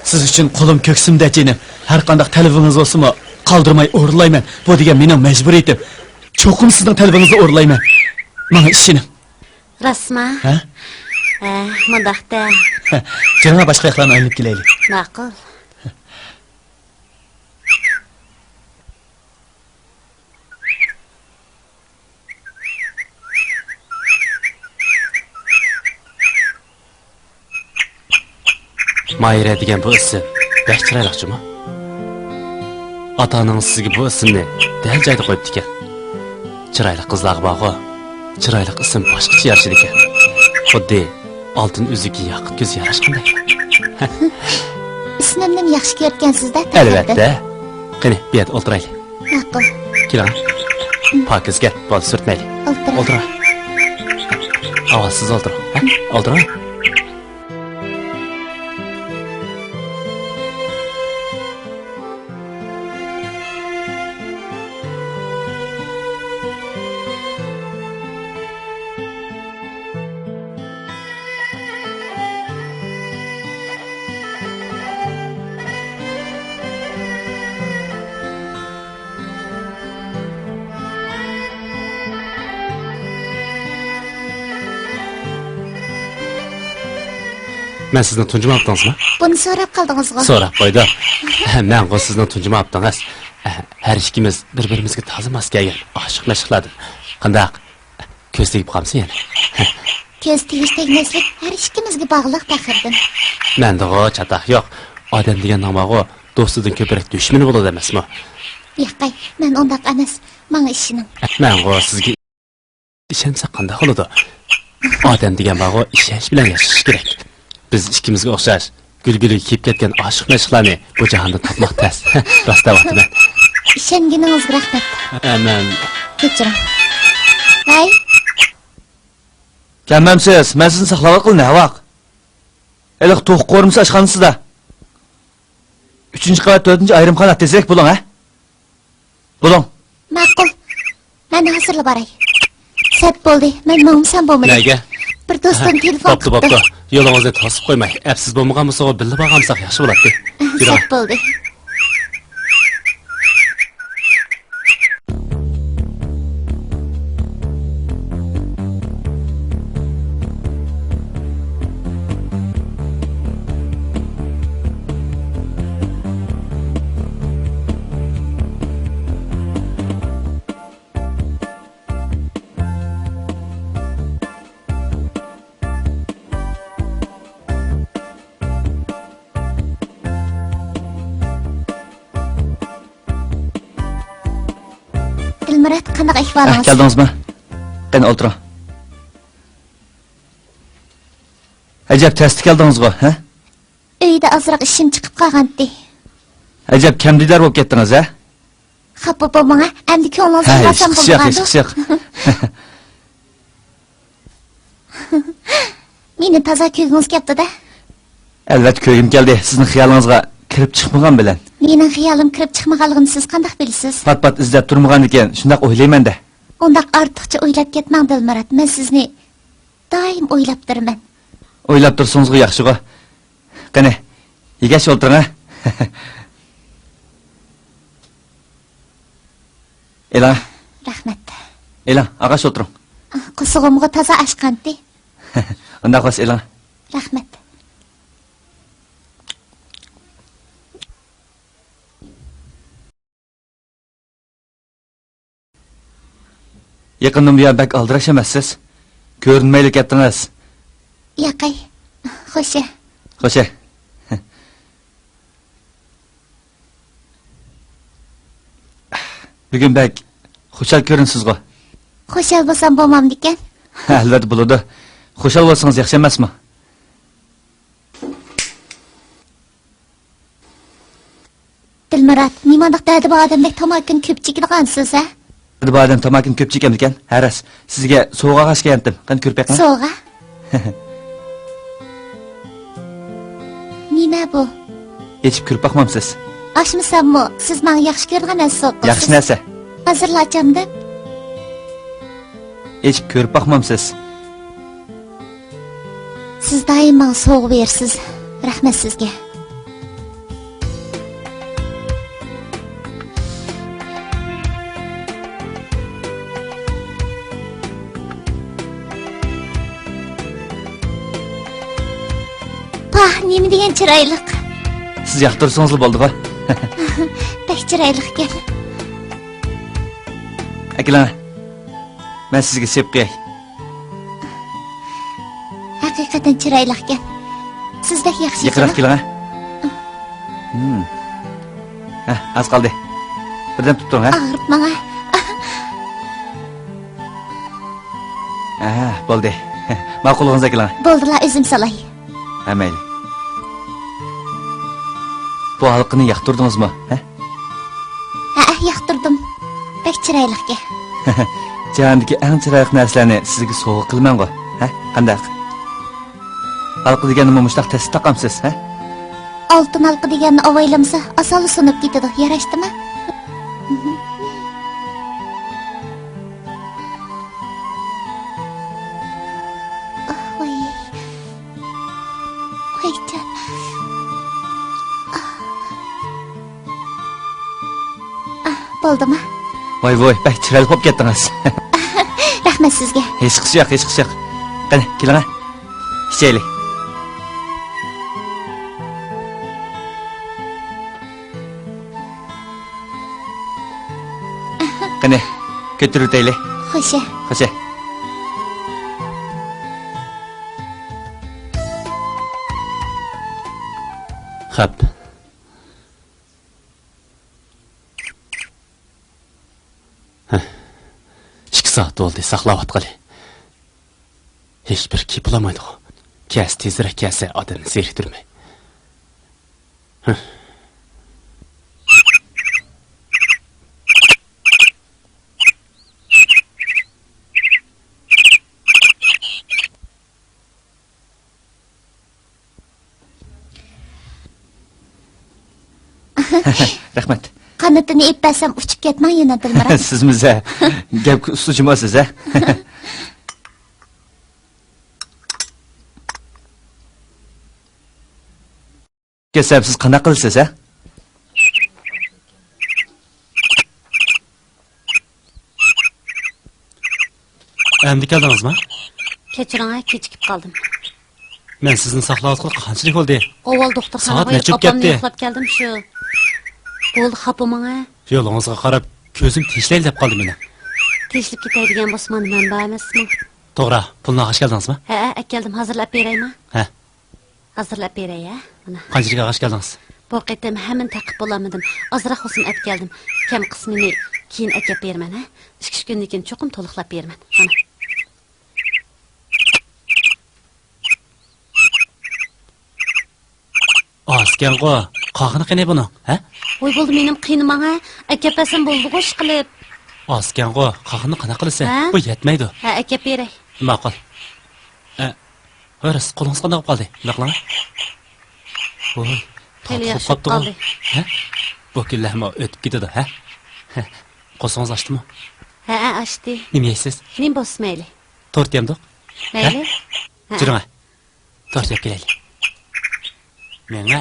سىز ئۈچۈن قولۇم كۆكسۈمدە جېنىم. ھەر قانداق تەلىپىڭىز بولسىمۇ، قالدۇرماي ئورۇنلايمەن. بۇ دېگەن مېنىڭ مەجبۇرىيىتىم. چوقۇم سىزنىڭ تەلىپىڭىزنى ئورۇنلايمەن. ماڭا ئىشىنىڭ. راستما؟ ھە؟ ھە، مۇنداقتا. جېنىڭلار باشقا ياقلارنى ئايلىنىپ كېلەيلى. ماقۇل. ماھىرە دېگەن بۇ ئىسىم بەك چىرايلىق جۇمۇ. ئاتا-ئانىڭىز سىزگە بۇ ئىسىمنى دەل جايىدا قويۇپتىكەن. چىرايلىق قىزلارغا بارغۇ، چىرايلىق ئىسىم باشقىچە يارىشىدىكەن. خۇددى ئالتۇن ئۈزۈككە ياقۇت كۆز ياراشقاندەك. ئىسمىمنىمۇ ياخشى كۆرۈپكەنسىز-دە، تەخىردىن. ئەلۋەتتە. قېنى، بۇ يەردە ئولتۇرايلى. ماقۇل. كېلىڭ. پاكىز، كەل، بالدۇر سۈرتمەيلى. ئولتۇراڭ. ئولتۇراڭ. ئاۋۋال سىز ئولتۇرۇڭ. ھە؟ ئولتۇرۇڭ. مەن سىزنى تۇنجىماپتىڭىزمۇ؟ بۇنى سوراپ قالدىڭىزغۇ؟ سوراپ قويدۇم. مەنغۇ سىزنى تۇنجىماپتىڭىز. ھەر ئىككىمىز بىر-بىرىمىزگە تازا ماس كەلگەن ئاشىق-مەشۇقلاردىن. قانداق؟ كۆز تېگىپ قالمىسۇن يەنە. كۆز تېگىش-تەگمەسلىك ھەر ئىككىمىزگە باغلىق تەخىردىن. مەندىغۇ چاتاق يوق. ئادەم دېگەننىڭ بارغۇ، دوستىدىن كۆپرەك دۈشمىنى بولىدۇ ئەمەسمۇ؟ ياقەي، مەن ئۇنداق ئەمەس. ماڭا ئىشىنىڭ. مەنغۇ سىزگە ئىشەنسە قانداق بولىدۇ؟ ئادەم دېگەن بارغۇ، ئىشەنچ بىلەن ياشىشى كېرەك. بىز ئىككىمىزگە ئوخشاش گۈلگۈلىگە كېيىپ كەتكەن ئاشىق-مەشۇقلارنى بۇ جاھاندا تاپماق تەس. راست دەۋاتىمەن. ئىشەنگىنىڭىزگە رەھمەت. ئە، مەن. كەچۈرۈڭ. ۋاي. كەلمەمسىز؟ مەن سىزنى ساقلاۋاتقىلى نەۋاق؟ ھېلىقى توخۇ قورۇمىسى ئاشخانىسىدا. ئۈچىنچى قەۋەت، تۆتىنچى ئايرىم خانا، تېزرەك بولۇڭ، ھە؟ بولۇڭ. ماقۇل. مەن ھازىرلا باراي. سەت بولدى. مەن ماڭمىسام بولمىدى. نەگە؟ بىر دوستۇم تېلېفون قىپتۇ. بوپتۇ، بوپتۇ. يولىڭىزنى توسۇپ قويماي. ئەپسىز بولمىغان بولسىغۇ، بىللە بارغانمىساق ياخشى بولاتتى. يۈرۈڭ. سەت بولدى. دىلمۇرات، قانداق ئەھۋالىڭىز؟ ھە، كەلدىڭىزمۇ؟ قېنى، ئولتۇرۇڭ. ئەجەب، تەستە كەلدىڭىزغۇ، ھە؟ ئۆيدە ئازراق ئىشىم چىقىپ قالغانتى. ئەجەب، كەمدىدار بولۇپ كەتتىڭىز، ھە؟ خاپا بولماڭ، ھە؟ ئەمدى كۆڭلىڭىزنى ھە، ئالسام ھېچقىسى يوق، بولىدىغاندۇ؟ ھېچقىسى يوق. مېنى تازا كۆرگۈڭىز كەپتۇ-دە. ئەلۋەتتە كۆرگۈم كەلدى، سىزنىڭ خىيالىڭىزغا كىرىپ چىقمىغان بىلەن. مېنىڭ خىيالىم كىرىپ چىقمىغانلىقىنى سىز قانداق بىلىسىز؟ پات-پات ئىزدەپ تۇرمىغاندىكىن شۇنداق ئويلايمەن-دە. ئۇنداق ئارتۇقچە ئويلاپ كەتمەڭ، دىلمۇرات، مەن سىزنى دائىم ئويلاپ تۇرىمەن. ئويلاپ تۇرسىڭىزغۇ ياخشىغۇ. قېنى، يېگەچ ئولتۇرۇڭ، ھە؟ ئېلىڭ. رەھمەت. ئېلىڭ، ئاغاچ ئولتۇرۇڭ. قورسىقىمغۇ تازا ئاچقانتى. ئۇنداق بولسا ئېلىڭ. رەھمەت. يېقىندىن بۇيان بەك ئالدىراش ئەمەسسىز. كۆرۈنمەيلا كەتتىڭىز. ياقەي. خوشە. خوشە. بۈگۈن بەك خۇشال كۆرۈنىسىزغۇ. خۇشال بولسام بولمامدىكەن؟ ئەلۋەتتە بولىدۇ. خۇشال بولسىڭىز ياخشى ئەمەسمۇ؟ دىلمۇرات، نېمانداق دەردى بار ئادەمدەك تاماكىنى كۆپ چېكىدىغانسىز، ھە؟ بۇ ئادەم تاماكىنى كۆپ چېكەمدىكەن؟ ھە راست. سىزگە سوۋغا ئالغاچ كەلگەنتىم. قېنى، كۆرۈپ بېقىڭ. سوۋغا؟ نېمە بۇ؟ ئېچىپ كۆرۈپ باقمامسىز؟ ئاچمىساممۇ، سىز ماڭا ياخشى كۆرىدىغان نەرسە سوۋغا قىلىسىز. ياخشى نەرسە. ھازىرلا ئاچامدىم. ئېچىپ كۆرۈپ باقمامسىز؟ سىز دائىم ماڭا سوۋغا بېرىسىز. رەھمەت سىزگە. پاھ، نېمە دېگەن چىرايلىق. سىز ياقتۇرسىڭىزلا بولدىغۇ. بەك چىرايلىقكەن. ئەكېلىڭە. مەن سىزگە سېپىپ قوياي. ھەقىقەتەن چىرايلىقكەن. سىز بەك ياخشى. يېقىنراق كېلىڭە. ھە، ئاز قالدى. بىردەم تۇرۇپ تۇرۇڭ، ھە؟ ئاغرىپ ماڭا. ھە، بولدى. ماقۇللۇقىڭىزنى ئەكېلىڭە. بولدىلا، ئۆزۈم سالاي. ھە، مەيلى. بۇ ھالقىنى ياقتۇردىڭىزمۇ، ھە؟ ھەئە، ياقتۇردۇم. بەك چىرايلىقكەن. جاھاندىكى ئەڭ چىرايلىق نەرسىلەرنى سىزگە سوۋغا قىلىمەنغۇ، ھە؟ قانداق؟ ھالقا دېگەننىمۇ مۇشۇنداق تەستە تاقامسىز، ھە؟ ئالتۇن ھالقا دېگەننى ئاۋايلىمىسا، ئاسانلا سۇنۇپ كېتىدۇ، ياراشتىمۇ؟ ئاھ، ۋاي. ۋايجان. ئاھ، بولدىما؟ ۋاي ۋاي، بەك چىرايلىق بولۇپ كەتتىڭىز. رەھمەت سىزگە. ھېچقىسى يوق، ھېچقىسى يوق. قېنى، كېلىڭە. ئىچەيلى. قېنى، كۆتۈرۈۋېتەيلى. خوشە. خوشە. خەپ. ھە. ئىككى سائەت بولدى، ساقلاۋاتقىلى. ھېچبىر كېلىپ بولالمايدىغۇ. كەلسە تېزرەك كەلسە، ئادەمنى زېرىكتۈرمەي. ھە. رەھمەت. قانىتىنى ئېلىپ بەرسەم ئۇچۇپ كەتمەڭ يەنە، دىلمۇرات. سىزمۇ زە، گەپكە ئۇستا جۇمۇ سىز، ھە؟ كەتسەم سىز قانداق قىلىسىز، ھە؟ ئەمدى كەلدىڭىزما؟ كەچۈرۈڭ، ھە، كېچىكىپ قالدىم. مەن سىزنى ساقلاۋاتقىلى قانچىلىك بولدى؟ ئاۋۋال دوختۇرخانىغا سائەت نەچچە بېرىپ، ئاپامنى كەتتى؟ ياقلاپ كەلدىم شۇ. بولدى، خاپا بولماڭ، ھە. يولىڭىزغا قاراپ كۆزۈم تېشىلايلى دەپ قالدى مېنىڭ. تېشىلىپ كېتەي دېگەن بولسىمۇ، مەن بار ئەمەسمۇ. توغرا، پۇلنى ئالغاچ كەلدىڭىزما؟ ھەئە، ئەكەلدىم، ھازىرلاپ بېرەيما؟ ھە. ھازىرلاپ بېرەي، ھە؟ مانا. قانچىلىك ئالغاچ كەلدىڭىز؟ بۇ قېتىم ھەممىنى تېقىپ بولالمىدىم. ئازراق بولسىمۇ ئەپ كەلدىم. كەم قىسمىنى كېيىن ئەكەپ بېرىمەن، ھە؟ ئىككى ئۈچ كۈندىن كېيىن چوقۇم تولۇقلاپ بېرىمەن. مانا. ئازكەنغۇ، قاغىنى قېنى بۇنىڭ، ھە؟ ۋاي بولدى، مېنىمۇ قىينىماڭ، ھە؟ ئەكەپ بەرسەم بولىدىغۇ ئىشقىلىپ. ئازكەنغۇ، قاغىنى قانداق قىلىسەن؟ ھە؟ بۇ يەتمەيدۇ. ھە، ئەكەپ بېرەي. ماقۇل. ئە، ھۆرىس، قولىڭىز قانداق بولۇپ قالدى؟ مۇنداق قىلىڭ. ۋوي، خېلى ياخشى بولۇپ قاپتىغۇ. قالدى. ھە؟ بۇ كۈنلەرمۇ ئۆتۈپ كېتىدۇ، ھە؟ قورسىقىڭىز ئاچتىمۇ؟ ھەئە، ئاچتى. نېمە يەيسىز؟ نېمە بولسا مەيلى. تورت يەمدۇق؟ مەيلى. ھە؟ ھە. جۈرۈڭە. تورت يەپ كېلەيلى. مېڭە.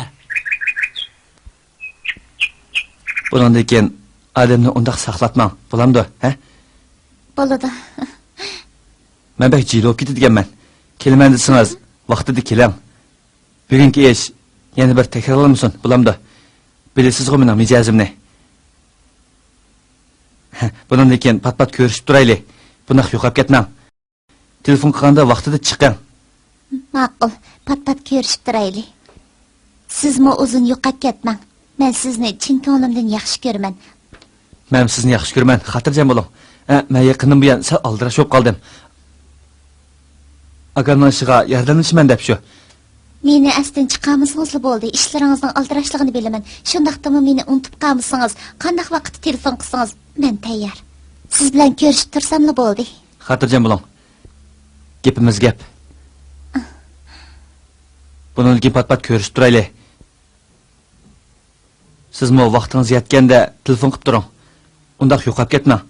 بۇنىڭدىن كېيىن ئادەمنى ئۇنداق ساقلاتماڭ، بولامدۇ، ھە؟ بولىدۇ. مەن بەك جىلە بولۇپ كېتىدىكەنمەن. كېلىمەن دېسىڭىز، ۋاقتىدا كېلىڭ. بۈگۈنكى ئىش يەنە بىر تەكرارلانمىسۇن، بولامدۇ؟ بىلىسىزغۇ مېنىڭ مىجەزىمنى. بۇنىڭدىن كېيىن پات-پات كۆرۈشۈپ تۇرايلى. بۇنداق يوقاپ كەتمەڭ. تېلېفون قىلغاندا ۋاقتىدا چىقىڭ. ماقۇل، پات-پات كۆرۈشۈپ تۇرايلى. سىزمۇ ئۇزۇن يوقاپ كەتمەڭ. مەن سىزنى چىن كۆڭلۈمدىن ياخشى كۆرىمەن. مەنمۇ سىزنى ياخشى كۆرىمەن، خاتىرجەم بولۇڭ. ئە، مەن يېقىندىن بۇيان سەل ئالدىراش بولۇپ قالدىم. ئاكامنىڭ ئىشىغا ياردەملىشىمەن دەپ شۇ. مېنى ئەستىن چىقارمىسىڭىزلا بولدى، ئىشلىرىڭىزنىڭ ئالدىراشلىقىنى بىلىمەن. شۇنداقتىمۇ مېنى ئۇنتۇپ قالمىسىڭىز، قانداق ۋاقىتتا تېلېفون قىلسىڭىز، مەن تەييار. سىز بىلەن كۆرۈشۈپ تۇرساملا بولدى. خاتىرجەم بولۇڭ. گېپىمىز گەپ. بۇنىڭدىن كېيىن پات-پات كۆرۈشۈپ تۇرايلى. سىزمۇ ۋاقتىڭىز يەتكەندە تېلېفون قىلىپ تۇرۇڭ. ئۇنداق يوقاپ كەتمەڭ.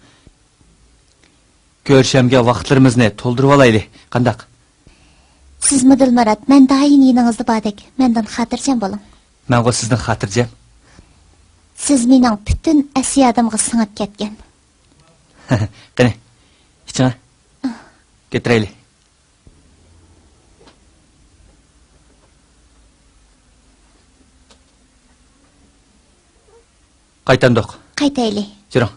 كۆرۈشەلمىگەن ۋاقىتلىرىمىزنى تولدۇرۇۋالايلى. قانداق؟ سىزمۇ دىلمۇرات، مەن دائىم يېنىڭىزدا باردەك، مەندىن خاتىرجەم بولۇڭ. مەنغۇ سىزدىن خاتىرجەم. سىز مېنىڭ پۈتۈن ئەس-يادىمغا سىڭىپ كەتكەن. قېنى، ئىچىڭە. كۆتۈرەيلى. قايتامدۇق؟ قايتايلى. يۈرۈڭ.